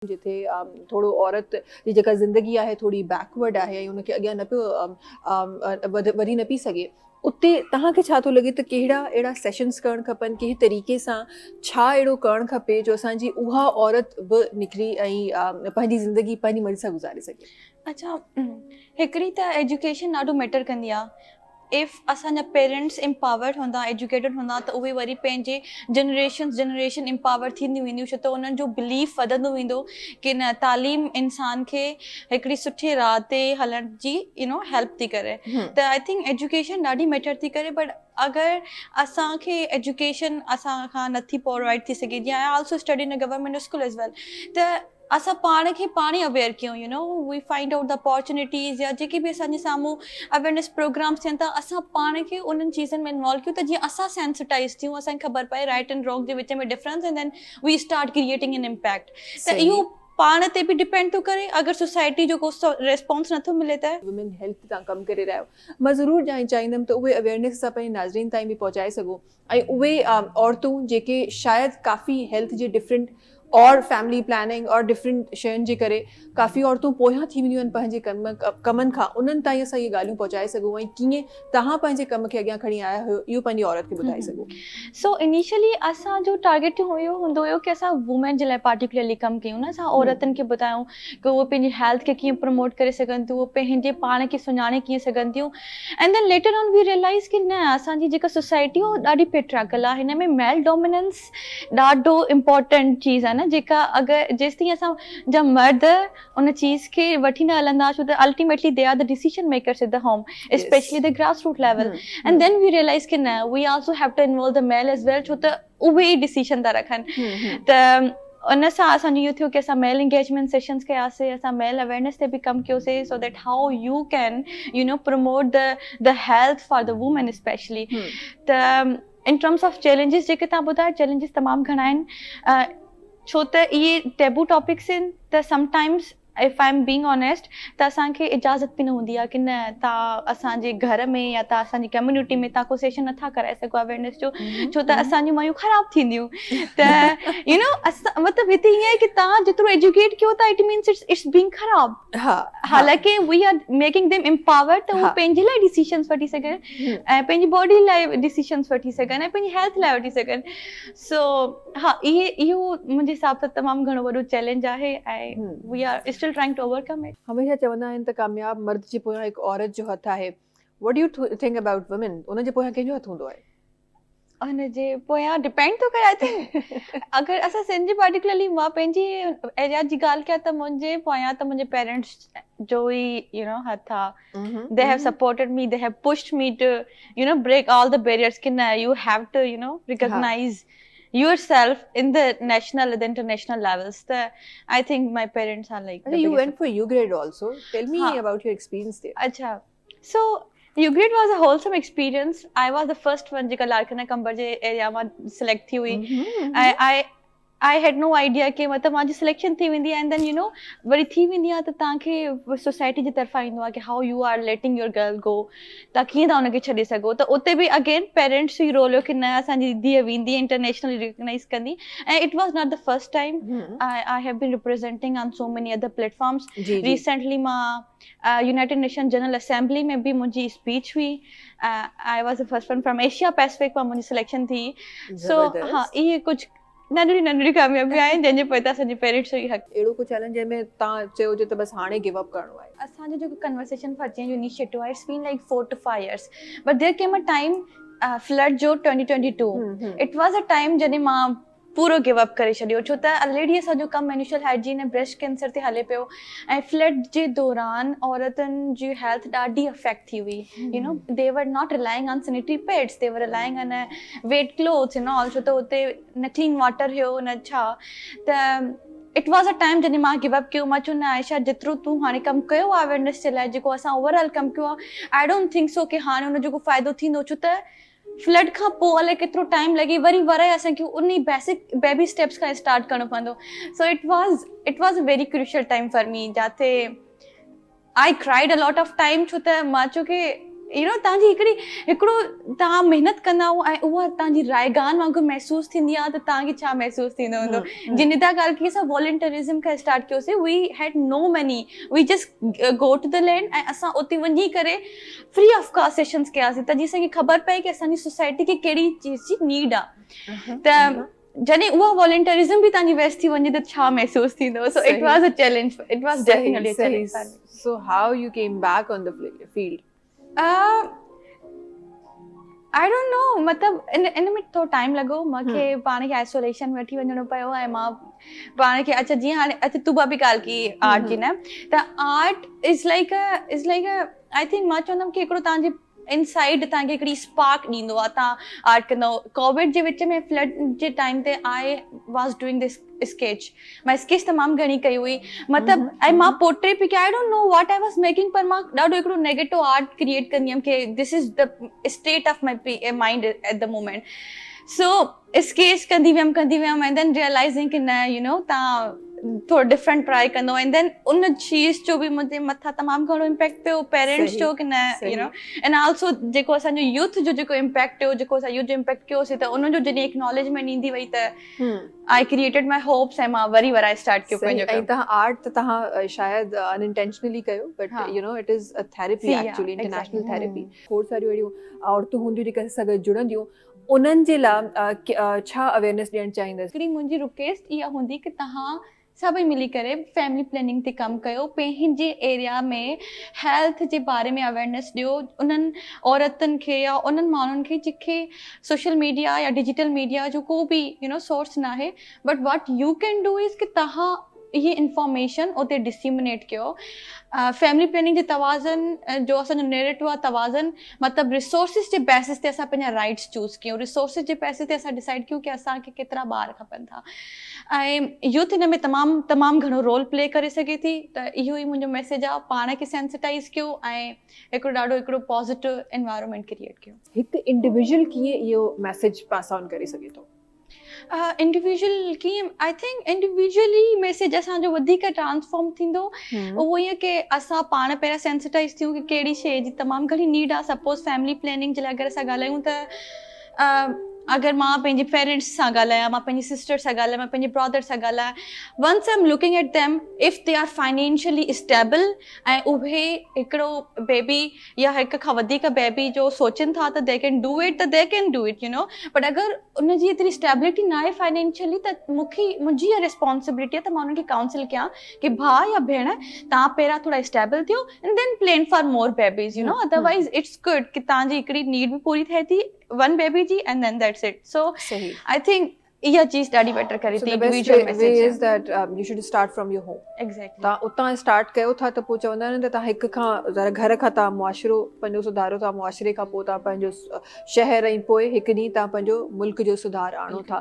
جتي ٿورو عورت جي جيڪا زندگي آهي ٿوري بيڪورڊ آهي ۽ ان کي اڳيان نه پيو وڌي نه پئي سگهي، اتي توهان کي ڇا ٿو لڳي ته ڪهڙا اهڙا سيشنز ڪرڻ کپن، ڪنهن طريقي سان ڇا اهڙو ڪرڻ کپي جو اسان جي اها عورت به نڪري ۽ پنهنجي زندگي پنهنجي مرضي سان گذاري سگهي؟ اڇا، هڪڙي ته ايجوڪيشن ڏاڍو ميٽر ڪندي آهي. If اسان جا پيرنٽس امپاورڊ هوندا، ايجوڪيٽڊ هوندا ته اهي وري پنهنجي جنريشنز جنريشن امپاور ٿينديون وينديون، ڇو ته انهن جو بليف وڌندو ويندو ڪي نه تعليم انسان کي هڪڙي سٺي راهه تي هلڻ جي يو نو هيلپ ٿي ڪري. ته I think education ڏاڍي ميٽر ٿي ڪري. بٽ اگر اسان کي ايجوڪيشن اسان کان نٿي پرووائڊ ٿي سگهي، جيئن I also study in government school as well, ته اسان پاڻ کي پاڻ ئي اويئر ڪيون، you know we find out the opportunities, يا جيڪي به اسان جي سامهون اويئرنيس پروگرامس ٿين ٿا، اسان پاڻ کي انهن چيزن ۾ انوالو ڪيون ته جيئن اسان سينسٽائز ٿيون، اسان کي خبر پئي رائٽ اينڊ رانگ جي وچ ۾ difference, and then we start creating an impact. ته اهو پاڻ تي به ڊپينڊ ٿو ڪري، اگر سوسائٽي جو ڪو ريسپانس نٿو ملي ته. وومين هيلٿ تي توهان ڪم ڪري رهيا آهيو، مان ضرور ڄاڻڻ چاهيندم ته اهي اويئرنيس اسان پنهنجي ناظرين تائين به پهچائي سگهون ۽ اهي عورتون جيڪي شايد ڪافي هيلٿ جي ڊفرنٽ اور فيملي پلاننگ اور ڊفرنٽ شين جي ڪري ڪافي عورتون پويان ٿي وينديون آهن پنهنجي ڪم ڪمن کان، انهن تائين اسان اهي ڳالهيون پهچائي سگهون ۽ ڪيئن توهان پنهنجي ڪم کي اڳيان کڻي آيا آهيو اهو پنهنجي عورت کي ٻڌائي سگهون. سو انيشلي اسان جو ٽارگيٽ اهو هوندو هيو ڪي اسان وومين جي لاء پارٽيڪولرلي ڪم ڪيون نه، اسان عورتن کي ٻڌايون ڪي اهي پنهنجي هيلٿ کي ڪيئن پروموٽ ڪري سگهن ٿيون، اهي پنهنجي پاڻ کي سڃاڻي ڪيئن سگهن ٿيون. And then later on we realise ڪي نه اسان جي جيڪا سوسائٽي اهو ڏاڍي پيٽرياڪل آهي، هن ۾ ميل ڊوميننس ڏاڍو امپورٽنٽ چيز آهي نه، جيڪا اگر جيستائين اسان جا مرد ان چيز کي وٺي نه هلندا، ڇو ته ultimately they are the decision makers at the home, especially the grass root level. And then we realise ڪي نه we also have to involve the male as well, ڇو ته اهي ئي ڊسيشن ٿا رکن. ته ان سان اسان جو اهو ٿيو ڪي اسان ميل انگيجمينٽ سيشنز ڪياسي، اسان ميل اويئرنيس تي به ڪم ڪيوسي، so that how you can you know promote the the health for the women especially. ته ان ٽرمس آف چئلينجز جيڪي توهان ٻڌايا، چئلينجز تمام گهڻا آهن، ڇو ته اهي ٽيبو ٽاپڪس آهن. ته sometimes if I am being honest ته اسان کي اجازت به نه هوندي آهي ڪي نه توهان اسان جي گهر ۾ يا توهان اسان جي ڪميونٽي ۾ توهان ڪو سيشن نٿا ڪرائي سگهو اويئرنيس جو، ڇو ته اسان جون مايون خراب ٿينديون. ته يو نو مطلب هتي ائين آهي ڪي توهان جيترو ايجوڪيٽ ڪيو ٿا it means it's being خراب، حالانڪه we are making them empowered ته هو پنهنجي لاء ڊسيشنس وٺي سگهن ۽ پنهنجي باڊي لاء ڊسيشنس وٺي سگهن ۽ پنهنجي هيلٿ لاء وٺي سگهن. سو ها، اهي اهو منهنجي حساب سان تمام گهڻو وڏو چئلينج آهي ۽ we are still trying to overcome it. هميشه چوندا آهن ته ڪامياب مرد جي پويان هڪ عورت جو هٿ آهي. What do you think about women? ان جي پويان ڪنهن جو هٿ هوندو آهي؟ ان جي پويان ڊپينڊ ٿو ڪري I think. اگر اسان سنڌ جي پارٽيڪولرلي مان پنهنجي ايريا جي ڳالهه ڪيان ته منهنجي پويان ته منهنجي پيرنٽس جو ئي يو نو هٿ آ. They have supported me, they have pushed me to you know break all the barriers ڪي نه you have to you know recognise yourself in the national the international levels. ته I think my parents are like. You went for U grade also, tell me about your experience there. اڇا، so U grade was a wholesome experience. I was the first one جيڪا لاڙڪاڻا قمبر جي area مان select ٿي هئي. ۽ I had no idea ڪي مطلب منهنجي selection ٿي ويندي، اينڊ then you know وري ٿي ويندي آهي ته توهان کي سوسائٽي جي طرفان ايندو آهي ڪي how you are letting your girl go, توهان ڪيئن ٿا ان کي ڇڏي سگهو. ته اتي به اگين پيرنٽس جو ئي رول هيو ڪي نه اسان جي ڌيء ويندي انٽرنيشنل ريڪگنائز ڪندي. ۽ it was not the first time, I have been representing on so many other platforms. Recently مان يونائيٽيڊ نيشن جنرل اسيمبلي ۾ به منهنجي اسپيچ هئي. I was the first one from Asia Pacific مان منهنجي selection ٿي. سو ها، اهي ڪجهه ننڍڙيون ننڍڙيون ڪاميابيون آهن جنهن جي پوئتان اسان جي پيرنٽس جو ئي حق. اهڙو ڪو چئلينج جنهن ۾ توهان چيو هجي ته بس هاڻي گيو اپ ڪرڻو آهي؟ اسان جو جيڪو ڪنورسيشن فار چينج جو انيشيٽو آهي it's been like 4 to 5 years, but there came a time flood جو 2022، it was a time جڏهن مان پورو گيو اپ ڪري ڇڏيو، ڇو ته الريڊي اسان جو ڪم مينوشل هائجين ۽ بريسٽ ڪينسر تي هلي پيو ۽ فلڊ جي دوران عورتن جي هيلٿ ڏاڍي افيڪٽ ٿي هئي. You know they were not relying on sanitary pads, they were relying on wet clothes and all, ڇو ته اتي نه ڪلين واٽر هيو نه ڇا. ته it was a time جڏهن مان گيو اپ ڪيو. مان چيو نه عائشه، جيترو تون هاڻي ڪم ڪيو آهي اويئرنيس جي لاء، جيڪو اسان اوور آل ڪم ڪيو آهي، I don't think so ڪي هاڻي ان جو ڪو فائدو ٿيندو، ڇو ته فلڊ کان پوء الائي ڪيترو ٽائيم لڳي وري ورائي اسان کي انهي بيسڪ بيبي اسٽيپس کان اسٽارٽ ڪرڻو پوندو. So it was a very crucial time for me, جاتي I cried a lot of time, ڇو ته مان چيو ڪي يو نو توهان جي هڪڙي هڪڙو توهان محنت ڪندا آهيو ۽ اها توهان جي رائگان وانگر محسوس ٿيندي آهي ته توهان کي ڇا محسوس ٿيندو هوندو جي ندا ڳالهه ڪئي اسان والنٽرزم کان اسٽارٽ ڪيوسي we had no money we just go to the land ۽ اسان اتي وڃي ڪري فري آف ڪاسٽ سيشنز ڪياسي ته جيئن اسان کي خبر پئي ڪي اسان جي سوسائٽي کي ڪهڙي چيز جي نيڊ آهي ته جڏهن اها والنٽرزم به توهان جي ويسٽ ٿي وڃي ته ڇا محسوس ٿيندو so it was a challenge it was definitely a challenge so how you came back on the field I don't know مطلب ان ان ۾ ٿورو ٽائيم لڳو مونکي پاڻ کي آئسوليشن ۾ وٺي وڃڻو پيو ۽ مان پاڻ کي اچھا جيئن هاڻي اچھا تو به ڳالهه ڪئي آرٽ جي نه ته art is like is like I think مان چوندم ڪي هڪڙو توهان جي انسائيڊ توهان کي هڪڙي اسپارڪ ڏيندو آهي توهان آرٽ ڪندو ڪووڊ جي وچ ۾ فلڊ جي ٽائيم تي I was doing this sketch مان اسڪيچ تمام گهڻي ڪئي هئي مطلب ۽ مان پورٽريٽ به ڪيا I don't know what I was making پر مان ڏاڍو هڪڙو نيگيٽو آرٽ ڪريئيٽ ڪندي هيم ڪي this is the state of my mind at the moment so sketch ڪندي ويم ڪندي ويم ۽ دين ريئلائزنگ ڪي نه يو نو تان ٿورو ڊفرنٽ ٽرائي ڪندو ۽ دين ان چيز جو به منهنجي مٿان تمام گهڻو امپيڪٽ پيو پيرنٽس جو ڪي نه يو نو اينڊ آلسو جيڪو اسان جو يوٿ جو جيڪو امپيڪٽ پيو جيڪو اسان يوٿ جو امپيڪٽ ڪيوسي ته ان جو جڏهن اڪناليجمينٽ ايندي وئي ته آئي ڪريئيٽيڊ مائي هوپس ۽ مان وري ورائي اسٽارٽ ڪيو پنهنجو ۽ تهان آرٽ ته تهان شايد ان انٽينشنلي ڪيو but you know it is a therapy actually international therapy کوڙ ساريون اهڙيون عورتون هونديون جيڪي اسان سان گڏ جڙنديون انهن جي لا ڇا اويئرنيس ڏيڻ چاهيندس؟ هڪڙي منهنجي رڪويسٽ اها هوندي ڪي توهان سڀئي ملي ڪري فيملي پلاننگ تي ڪم ڪيو پنهنجي ايريا ۾ هيلٿ جي باري ۾ اويئرنيس ڏيو انهن عورتن کي يا انهن ماڻهن کي جيڪي سوشل ميڊيا يا ڊجيٽل ميڊيا جو ڪو به يو نو سورس ناهي but what you can do is ڪي توهان اهي انفارميشن اتي ڊسيمنيٽ ڪيو فيملي پلاننگ جي توازن جو اسان جو نيريٽو آهي توازن مطلب ريسورسز جي بيسس تي اسان پنهنجا رائٽس چوز ڪيون ريسورسز جي بيسس تي اسان ڊسائيڊ ڪيون ڪي اسان کي ڪيترا ٻار کپن ٿا ۽ يوٿ هن ۾ تمام تمام گهڻو رول پلي ڪري سگهي ٿي ته اهو ئي منهنجو ميسيج آهي پاڻ کي سينسٽائز ڪيو ۽ هڪڙو ڏاڍو هڪڙو پازيٽو انوائرمينٽ ڪريئيٽ ڪيو. هڪ انڊيويجوئل ڪيئن اهو ميسيج پاس آن ڪري سگهي ٿو؟ انڊيويجوئل ڪيئن I think individually message اسان جو وڌيڪ ٽرانسفارم ٿيندو اهو ائين ڪي اسان پاڻ پهريان سينسٽائز ٿيون ڪي ڪهڙي شيء جي تمام گهڻي نيڊ آهي سپوز فيملي پلاننگ جي لاء اگر اسان ڳالهايون ته اگر مان پنهنجي پيرنٽس سان ڳالهايان مان پنهنجي سسٽر سان ڳالهايان مان پنهنجي برادر سان ڳالهايان once I am looking at them if they are financially stable ۽ اهي هڪڙو بيبي يا هڪ کان وڌيڪ بيبي جو سوچين ٿا ته the can do it ته they can do it you know but اگر ان جي ايتري اسٽيبلٽي ناهي فائنينشلي ته مونکي منهنجي اها ريسپانسبلٽي آهي ته مان انهن کي ڪائونسل ڪيان ڪي ڀاء يا ڀيڻ توهان پهريان ٿورا اسٽيبل ٿيو and then plan for more babies you know otherwise it's good ڪي توهان جي هڪڙي نيڊ به پوري ٿئي ٿي ون بيبي جي and then that's it so I think اها چيز ڏاڍي بيٽر ڪري ٿي individual message is that you should start from your home exactly تان اتان اسٽارٽ ڪيو ٿا ته پوء چوندا آهن ته تان هڪ کان ذرا گهر کان تان معاشرو پنهنجو سڌارو ٿا معاشري کان پوء تان پنهنجو شهر ۽ پوء هڪ ڏينهن تان پنهنجو ملڪ جو سڌار آڻو ٿا.